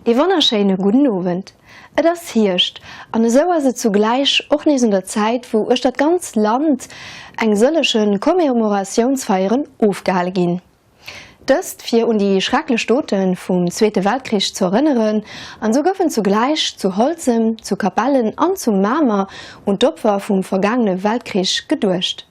Ee wonnerschéine gudden Owend. Et ass Hierscht an esou ass et zugläich och nees un der Zäit, wou uechter d'ganz Land eng sëllege Commemoratiounsfeieren ofgehale ginn. Dëst fir un déi schrecklech Dote vum Zweete Weltkrich ze erënneren an esou goufen zugläich zu Holzem, zu Capellen an zu Mamer un d'Opfer vum vergaangene Weltkrich geduecht.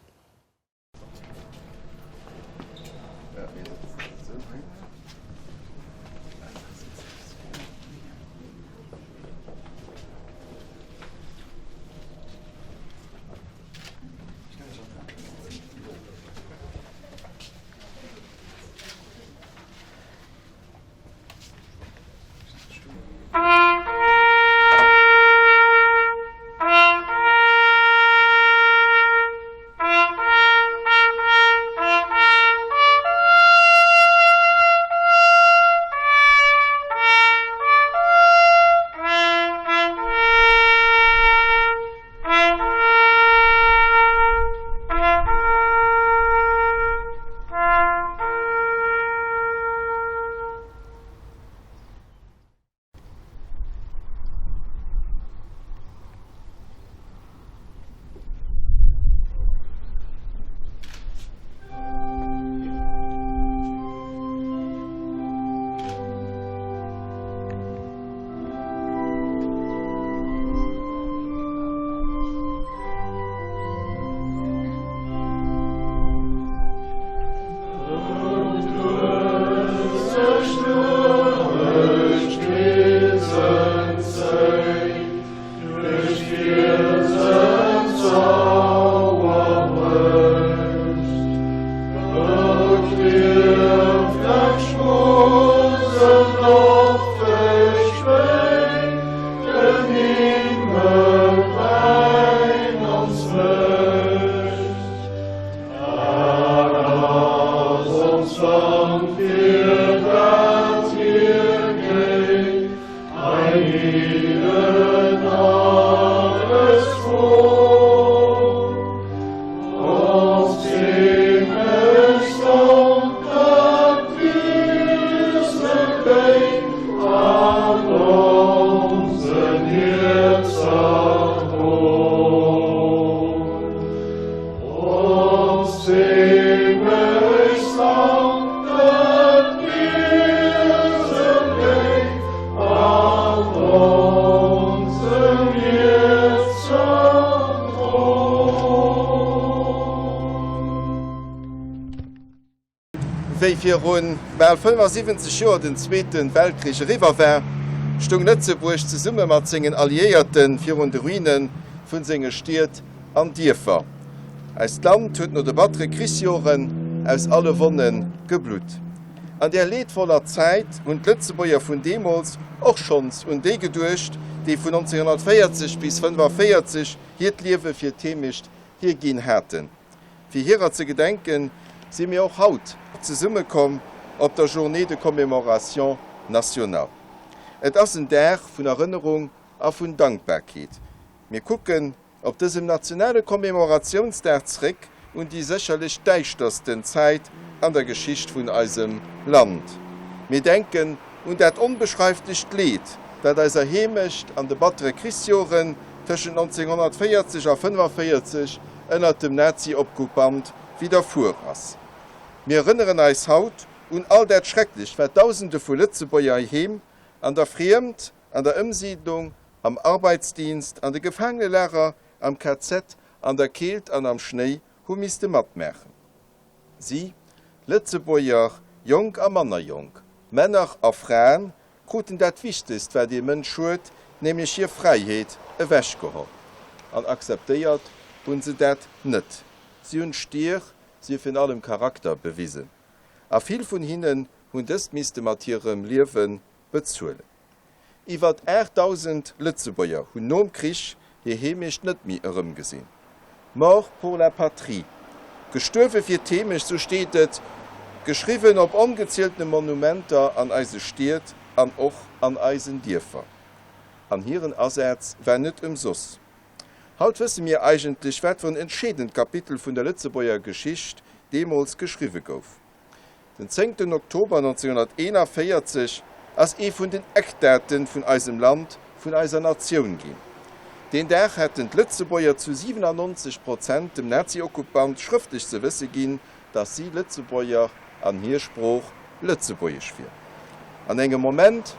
Wéi viru bal 75 Joer den Zweete Weltkrich eriwwer war, stoung Lëtzebuerg zesumme mat sengen Alliéierte virun de Ruine vun senge Stied an Dierfer. Eist Land huet no de battere Krichsjoren aus alle Wonne geblutt. An där leedvoller Zäit hunn d'Lëtzebuerger vun deemools och schonns un déi geduecht, déi vun 1940 bis 1945 hiert Liewe fir d'Heemecht hierginn haten. Fir hirer ze gedenken, si mir och haut zesummekomm op der Journée de commémoration nationale. Et ass en Dag vun Erënnerung a vun Dankbarkeet. Mir kucken op dësem nationale Commemoratiounsdag zréck un déi sécherlech däischtersten Zäit an der Geschicht vun eisem Land. Mir denken un dat onbeschreiflecht Leed, dat eiser Heemecht an de battere Krichsjoren tëschent 1940 a 1945 ënnert dem Nazi-Okkupant widderfuer ass. Mir erënneren eis haut un all dat Schrecklecht, wat Dausende vu Lëtzebuerger heiheem, an der Friemd, an der Ëmsiidlung, am Arbeitsdienst, an de Gefaangelager, am KZ, an der Keelt an am Schnéi hu misste matmaachen. Si, Lëtzebuerger, jonk a manner jonk, Männer a Fraen, kruten dat Wichtegst, wat ee Mënsch huet, nämlech hir Fräiheet, ewechgeholl. An akzeptéiert hunn se dat net. Si hunn Stier, si hu virun allem Charakter bewisen. A vill vun hinnen hunn dëst misste mat hirem Liewe bezuelen. Iwwert 8.000 Lëtzebuerger hunn nom Krich hir Heemecht net méi erëmgesinn. Mort pour la patrie, gestuerwe fir d'Heemecht, sou steet et geschriwwen op ongezieltene Monumenter an eise Stied an och an eisen Dierfer. An hiren Asaz war net ëmsoss. Haut wësse mir eigentlech, wat fir en entscheedend Kapitel vun der Lëtzebuerger Geschicht deemools geschriwwe gouf. Den zéngten Oktober 1941. ass ee vun den Eckdate vun eisem Land, vun eiser Natioun ginn. Deen Dag hätten d'Lëtzebuerger zu 97 Prozent dem Nazi-Okkupant schrëftlech ze wësse ginn, datt si Lëtzebuerger an hir Sprooch Lëtzebuergesch wier. An engem Moment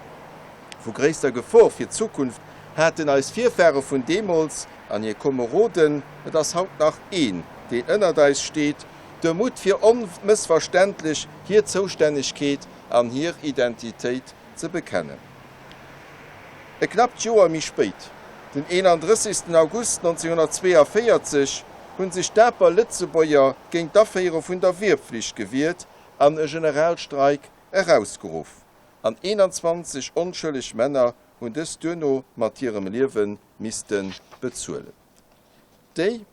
vu gréisster Gefor fir d'Zukunft haten eis Virfahre vun deemools an hir Komeroden, et ass haut nach een, deen ënnert eis steet, de Mutt fir onmëssverständlech hir Zoustännegkeet an hir Identitéit ze bekennen. E knappt Joer méi spéit, den 31. August 1942, hu sech daper Lëtzebuerger géint d'Aféiere vun der Wierpflicht gewiert an e Generalstreik erausgeruff, an 21 onschëlleg Männer hunn dës duerno mat hirem Liewe misste bezuelen. Déi,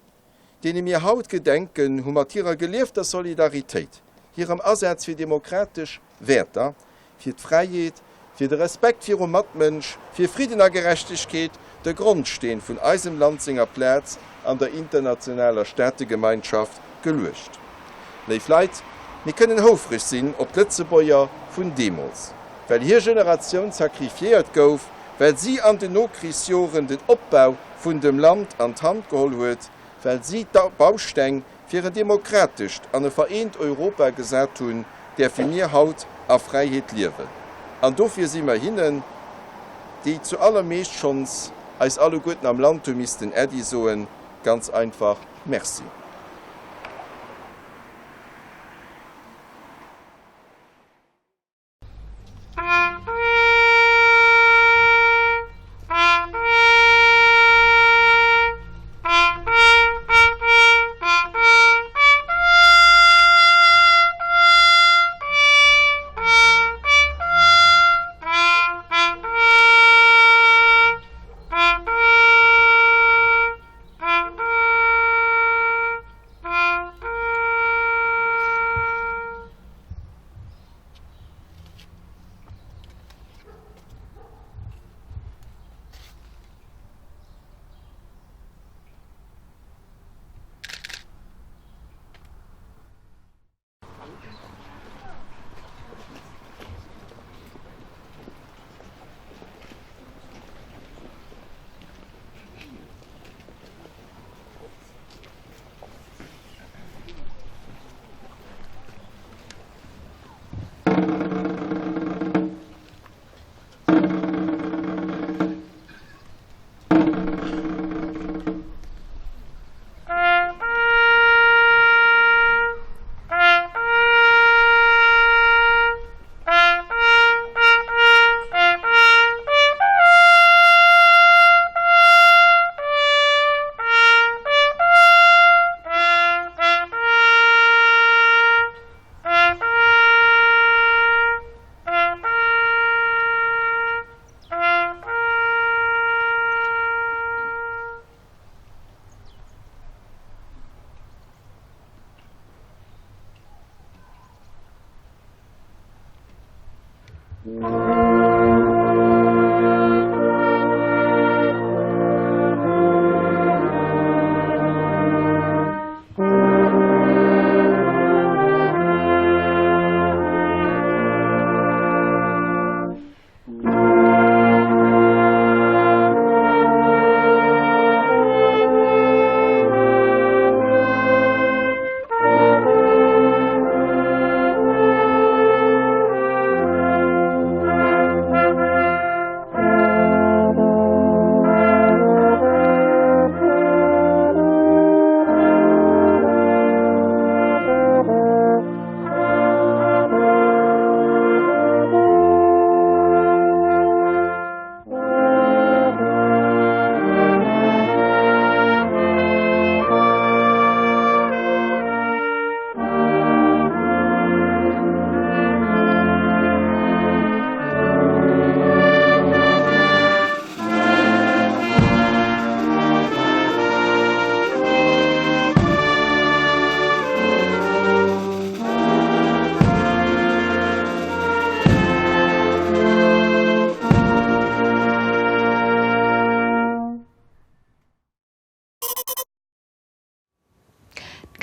deene mir haut gedenken, hu mat hirer geliefter Solidaritéit, hirem Asaz fir demokratesch Wäerter, fir d'Fräiheet, fir de Respekt virum Matmënsch, fir Fridden a Gerechtegkeet de Grondsteen vun eisem Land senger Plaz an der internationaler Staategemeinschaft geluecht. Léif Leit, mir kënnen houfreg sinn op d'Lëtzebuerger vun deemools, well hir Generatioun sacrifiéiert gouf, well si an den Nokrichsjoren den Opbau vun dem Land an d'Hand geholl huet, well si d'Bausteng fir en demokratescht an e vereent Europa gesat hunn, däerfe mir haut a Fräiheet liewen. An dofir si mer hinnen, déi zu allermeescht schonns eis alleguerten am Land hu missten Äddi soen, ganz einfach Merci.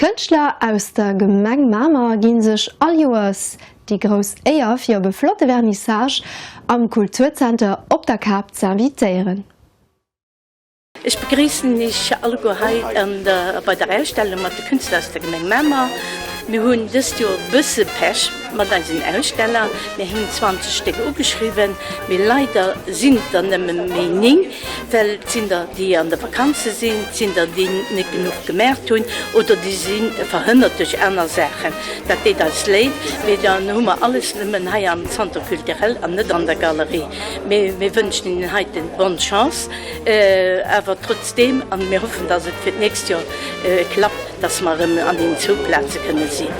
D'Kënschtler aus der Gemeng Mamer gi sech all Joers. déi grouss Éier fir op e flotte Vernissage am Kulturzenter op der Kap ze invitéieren. Ech begréissen Iech alleguer hei an der bei der Ausstellung mat de Künstler aus der Gemeng Mamer. Mir hunn dëst Joer e bësse Pech mat eisen Aussteller. Mir hunn 20 Stéck ugeschriwwen, mee leider sinn et der nëmme méi 9, well et sinn der déi an de Vakanze sinn, et sinn der déi net genuch gemaacht hunn oder déi si verhënnert duerch aner Saachen. Dat deet eis léid, mee dann hu mer alles nëmmen hei am Centre culturel an net an der Galerie. Mee mir wënschen hinnen heiten bonne Chance. Awer trotzdeem, an mir hoffen, dass et fir d'nächst Joer klappt, dass mer erëm an deenen zwou Plaze kënne sinn.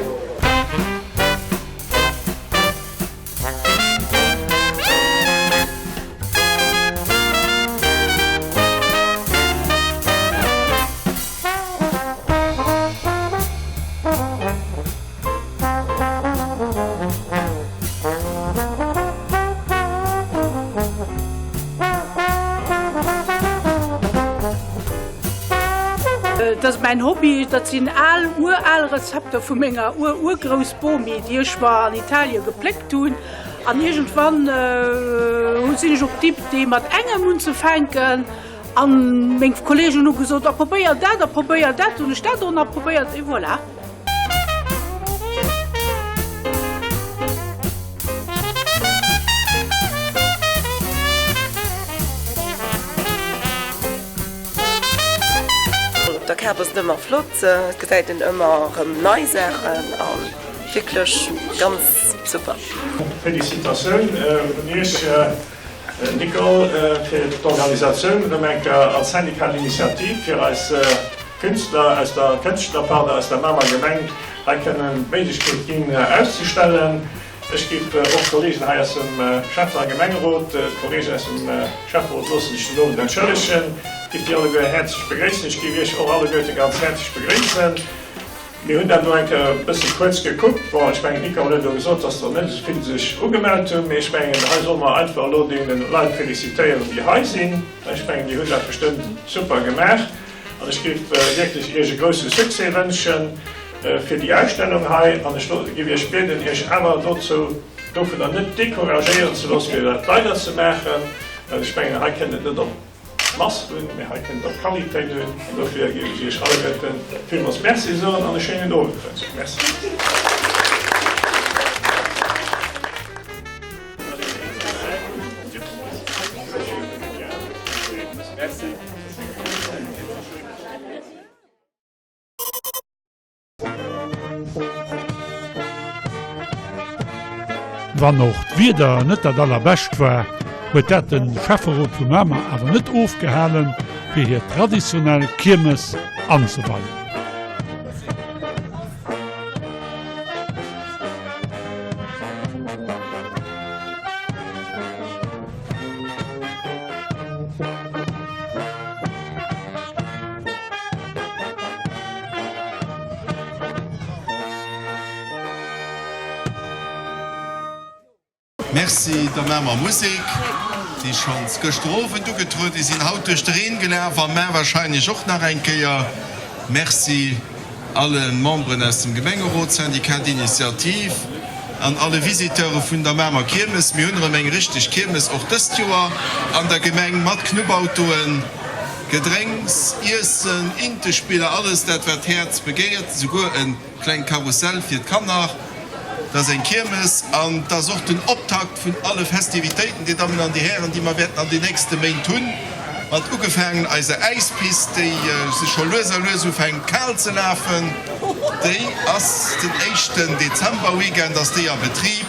Dat ass mäin Hobby, dat sinn al, ural Rezepter vu menger Ur-Urgroussbomi, déi ech mer an Italie gepléckt hunn. An iergendwann sinn ech op d'Idee mat engem unzefänken. An meng Kolleegen hu gesot, a probéier dat a probéier dat, hunn ech dat och nach probéiert, et voilà. Op der Kap ass et ëmmer flott, et gesäit een ëmmer erëm nei Saachen a wierklech ganz super. Felicitatioun un Iech Nicole fir d'Organisatioun erëm eng Kéier als Syndicat d'initiative fir eis Künstler aus der Kënschtler, pardon, aus der Mamer Gemeng hei kënnen d'Méiglechkeet ginn auszestellen. Ech géif och d'Kollegen hei aus dem Schäffe a Gemengerot, d'Kollegen aus dem Schäfferot loossen sech den Owend entschëllegen, géif déi alleguer häerzlech begréissen. Ech géif Iech och alleguerte ganz häerzlech begréissen. Mir hunn dat elo eng Kéier e bësse kuerz gekuckt. Bon, ech mengen, d'Nicole huet elo gesot, dass der net esou vill sech ugemellt hunn, mee ech mengen, hei solle mer einfach elo deene Leit felicitéieren, déi hei sinn. Ech mengen, déi hunn dat bestëmmt super gemaach. An ech géif wierklech Iech e grousse Succès wënsche fir déi Ausstellung hei. An ech géif Iech bieden, Iech awer dozou, dovunner net decouragéieren ze loossen, fir dat weiderzemaachen, well ech mengen, hei kënnt et net op d'Mass un, mee hei kënnt et op d'Qualitéit un. An dofir géif ech Iech alleguerte villmools Merci soen an e schéinen Owend wënschen. Merci. Wann och d'Wieder net dat allerbescht war, huet dat de Schäfferot vu Mamer awer net ofgehalen, fir hir traditionell Kiermes anzeweien. Merci der Mamer Musek, déi schonns gëschter Owend ugetruede sinn, haut duerch de Reen gelaf a mar wahrscheinlech och nach eng Kéier. Merci alle Memberen aus dem Gemengerot, Syndicat d'initiative an alle Visiteure vun der Mamer Kiermes. Mir hunn erëm eng richteg Kiermes och dëst Joer an der Gemeng mat Knubbautoen, Gedrénks, Iessen, Intespiller, alles dat wat d'Häerz begéiert, esouguer e klengt Karussell fir d'Kanner. Et ass eng Kiermes an et ass och den Optakt vun alle Festivitéiten, Dir Dammen an Dir Hären, déi mer wäerten an den nächste Méint hunn, mat ugefaangen eiser Äispist, déi sech scho lues a lues ufänkt kal ze lafen. Déi ass den éischten Dezemberweekend ass déi a Betrib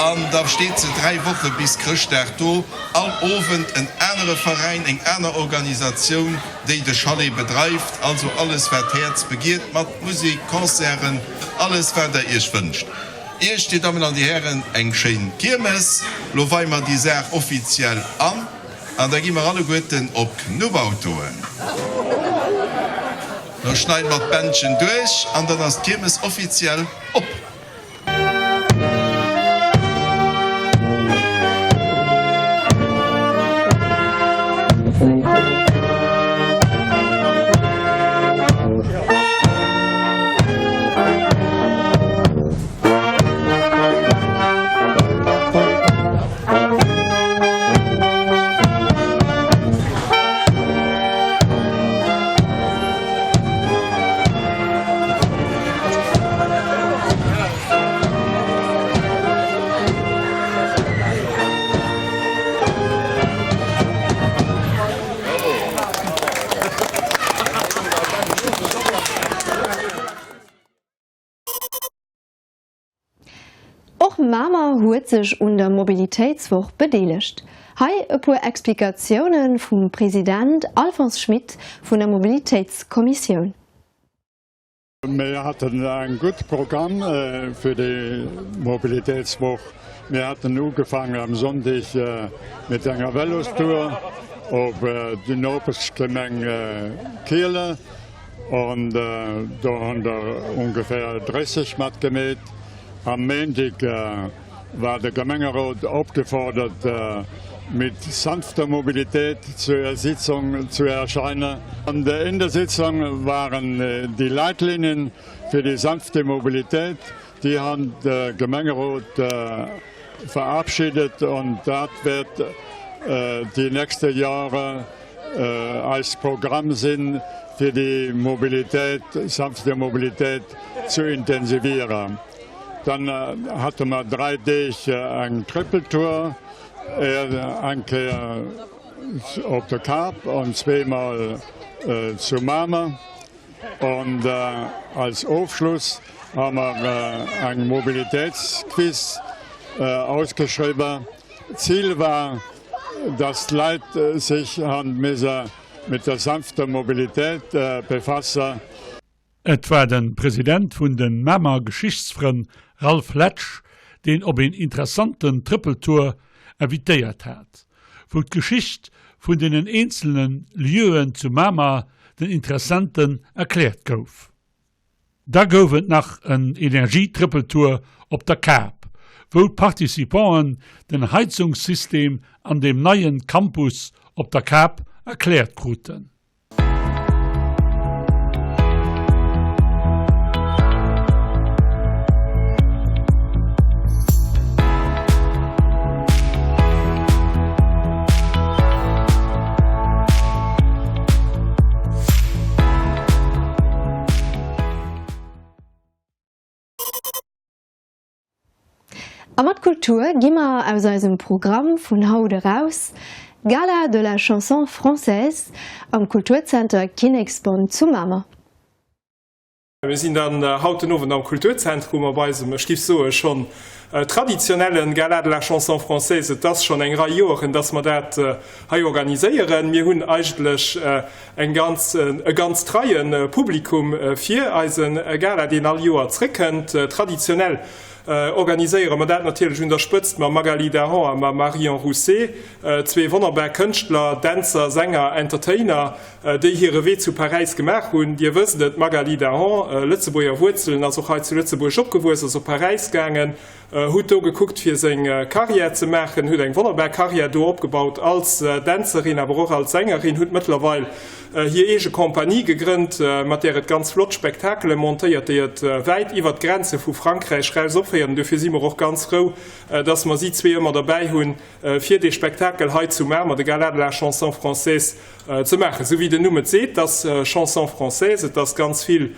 an da steet se 3 Woche bis Chrëschtdag do. All Owend en anere Veräin, eng aner Organisatioun, déi de Chalet bedreift. Also alles wat d'Häerz begiert, mat Musek, Concerten, alles wat der iech wënscht. Iech, Dir Dammen an Dir Hären, eng schéin Kiermes. Lo wei mer déi Saach offiziell an, an da gi mer alleguerten op Knubbautoen. Lo schneide mer d'Bändchen duerch an dann ass d'Kiermes offiziell op. Mamer huet sech un der Mobilitéitswoch bedeelegt. Hei e puer Explikatioune vum President Alphonse Schmit vun der Mobilitéitskommissioun. Mir haten eng gutt Programm fir déi Mobilitéitswoch. Mir haten ugefaangen am Sonndeg mit enger Velostour op déi Nopeschgemeng Kiele an do hunn der ongeféier 30 matgemeet. Am Méindeg war de Gemengerot opgefordert mit sanfter Mobilität zur Sitzung zu erscheinen. An in der Sitzung waren die Leitlinien für die sanfte Mobilität, déi han de Gemengerot verabschiedet und dat wäert die nächste Jahre eist Programm sinn, fir déi Mobilität, sanfte Mobilität zu intensivieren. Dann hate mer 3 Deeg eng Trëppeltour, eng Kéier op de Kap an zweemol zu Mamer. An als Ofschluss ha mer eng Mobilitätsquiz ausgeschriwwen. Zil war, dass d'Leit sech han misse mit der sanfter Mobilität befassen. Et war de President vun de Mamer Geschichtsfrënn Ralph Letsch, deen op een interessanten Trëppeltour invitéiert hat, wou d'Geschicht vun deenen eenzelne Lieuen zu Mamer den Interessenten erkläert gouf. Da gouf et nach en Energietrëppeltour op der Kap, wou d'Participanten den Heizungssystem an deem neien Campus op der Kap erkläert kruten. A mat Kultur gi mer aus eisem Programm vun haut eraus, Gala de la chanson française am Kulturzenter Kinneksbond zu Mamer. Mir sinn dann haut den Owend am Kulturzentrum op eisem, ech giff soe schonn traditionellen Gala de la chanson française. Et ass schonn eng Rei Joeren, dass mer dat hei organiséieren. Mir hunn eigentlech eng ganz, e ganz treie Publikum fir eise Gala, deen all Joer zréckkënnt. Traditionell organiséiere mer dat natierlech un der Spëtzt mam Magali Dahan a mam Marion Rousset, zwee wonnerbar Kënschtler, Dänzer, Sänger, Entertainer, déi hire Wee zu Paräis gemaach hunn. Dir wësst et, d'Magali Dahan, Lëtzebuerger Wuerzelen, ass och hei zu Lëtzebuerg opgewuess, ass op Paräis gaangen, hutt do gekuckt fir seng Karriär ze maachen, hutt eng wonnerbar Karriär do opgebaut als Dänzerin, awer och als Sängerin, hutt mëttlerweil hir eege Compagnie gegrënnt, mat där et ganz flott Spektakele montéiert, déi et wäit iwwert d'Grenze vu Frankräich raus opféiert. An dofir si mer och ganz frou, dass mer si zwee ëmmer derbäi hunn, fir dee Spektakel hei zu Mamer, de Gala de la chanson française, ze maachen. Esou wéi den Numm et seet, et ass Chanson française, et ass ganz vill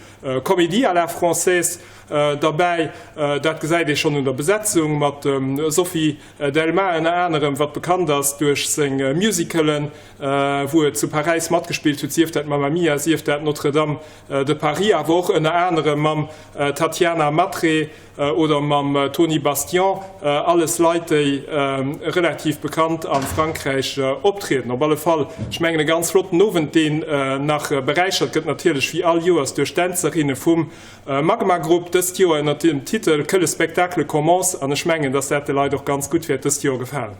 Comédie à la française derbäi. Dat gesäit ee schonn un der Besetzung mat dem Sophie Delmas ënner anerem, wat bekannt ass duerch seng Musicalen, wou et zu Paräis matgespillt huet, sief dat Mamma Mia, sief dat Notre-Dame de Paris, awer och ënner anerem mam Tatiana Matré, oder mam Tony Bastian, alles Leit, déi relativ bekannt a Frankräich optrieden. Op alle Fall, ech mengen, e ganz flotten Owend, deen nach beräichert gëtt natierlech wéi all Joers duerch d'Dänzerinne vum Magma Group, dëst Joer ënnert dem Titel Que le spectacle commence, an ech mengen, dass dat de Leit och ganz gutt wäert dëst Joer gefalen.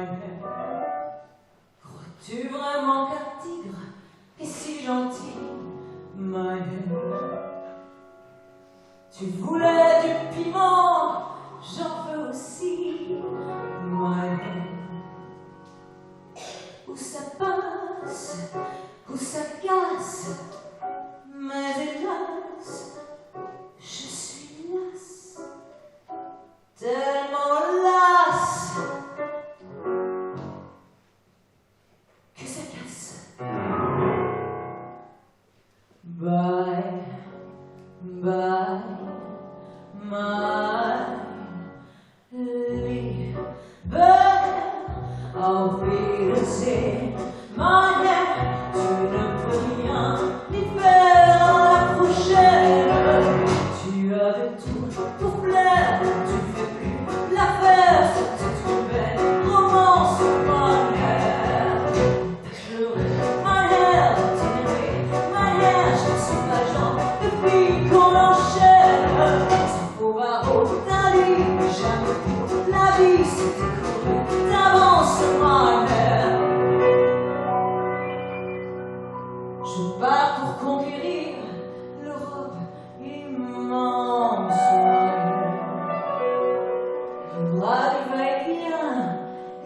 My Crois-tu vraiment qu'un tigre est si gentil, my Tu voulais du piment, j'en veux aussi, my Où ça passe, où ça casse, mais hélas, je suis lasse, tellement lasse que ça casse. Bye, bye, my Liebe, auf Wiedersehen, mein Herr, tu ne peux rien ni faire à la prochaine. Tu avais tout pour plaire, tu fais plus l'affaire, c'était une belle romance, mein Herr. T'as mein Herr, t'énervé, mein Herr, je ne suis pas genre depuis qu'on enchaîne. C'est faux barreau d'un lit, mais jamais pour la vie, c'était couru d'avance, mein Herr. Je pars pour conquérir l'Europe immense, mein Herr. Il y aura du va-et-vient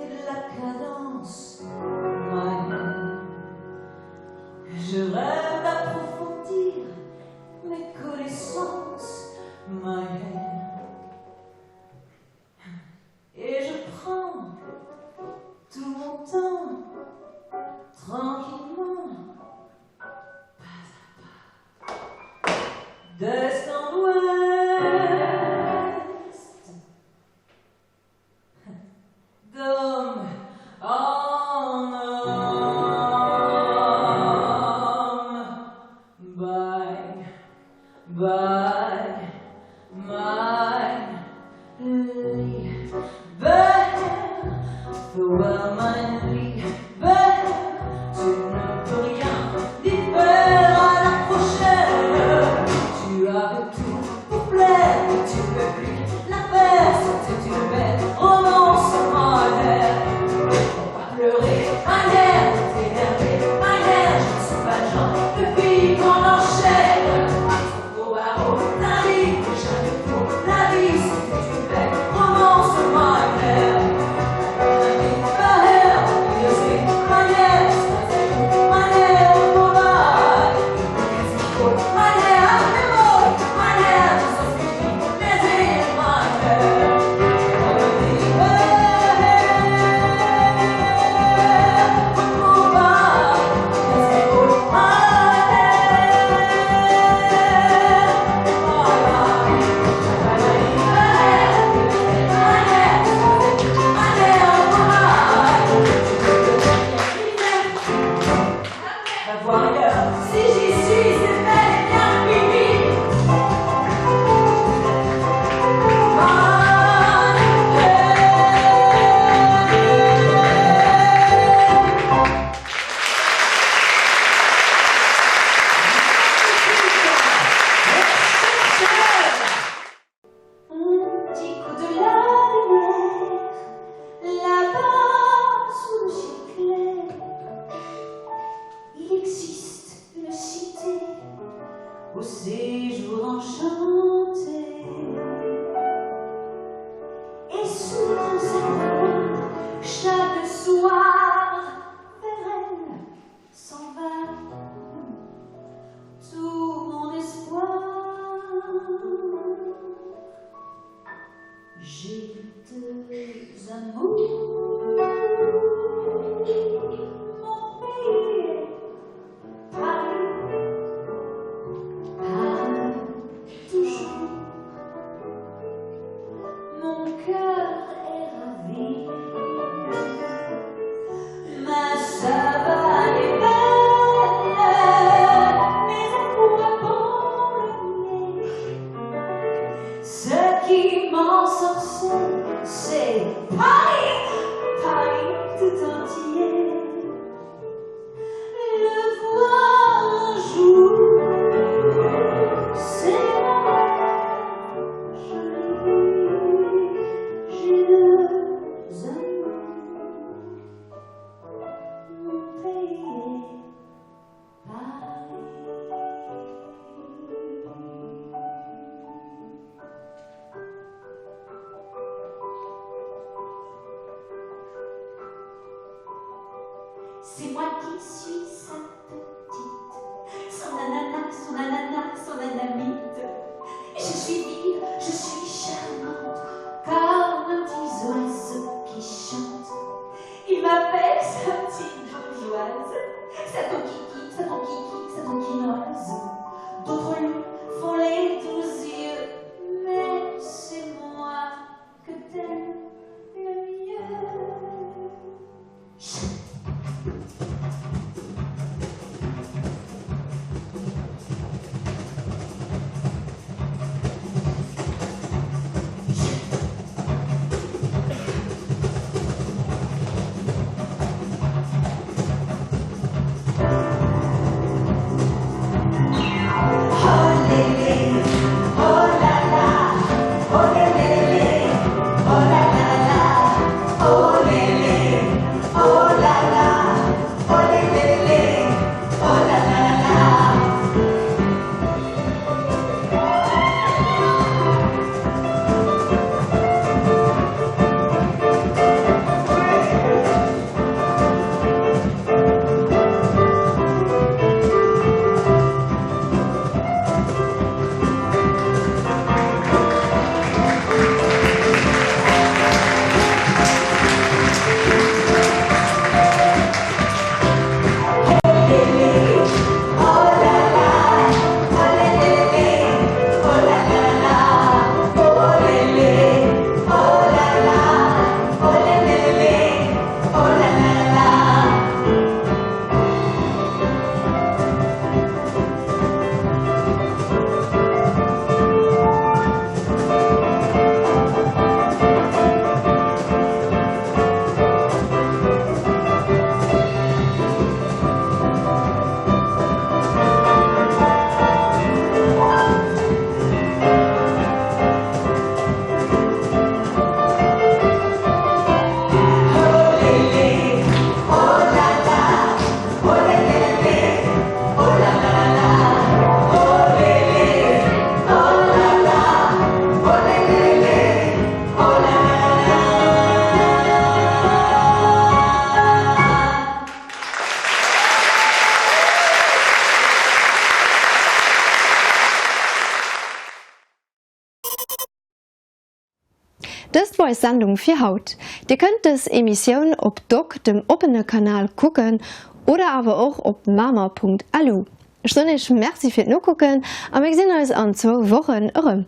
et de la cadence, mein Herr. Je rêve d'approfondir mes connaissances, mein Herr. Et je prends tout mon temps, tranquillement, pas à pas, d'est en ouest, d'homme en homme. Bye, bye, mein Lieber Herr, farewell, mein lieber Herr, tu ne peux rien ni faire à la prochaine. Tu avais tout pour plaire, mais tu ne fais plus l'affaire. C'était une belle romance, mein Herr. Faut pas pleurer, mein Herr, t'énerver, mein Herr, je ne suis pas le genre de fille qu'on enchaîne. Au barreau d'un lit, jamais pour la vie, c'était une belle romance, mein Herr. C'est moi qui suis sa petite, son ananas, son ananas, son anamite. Je suis vive, je suis charmante, comme un petit oiseau qui chante. Il m'appelle sa petite bourgeoise, sa kiki, sa kiki, sa coquinoise. D'autres lui font les doux yeux, mais c'est moi que t'aimes le mieux. Chut. Dëst wor eis Sendung fir haut. Dir kënnt dës Emissioun op doc, dem oppene Kanal, kucken oder awer och op mamer.lu. Ech soen iech Merci fir d'Nokucken a mir gesinn eis an zwou Wochen erëm.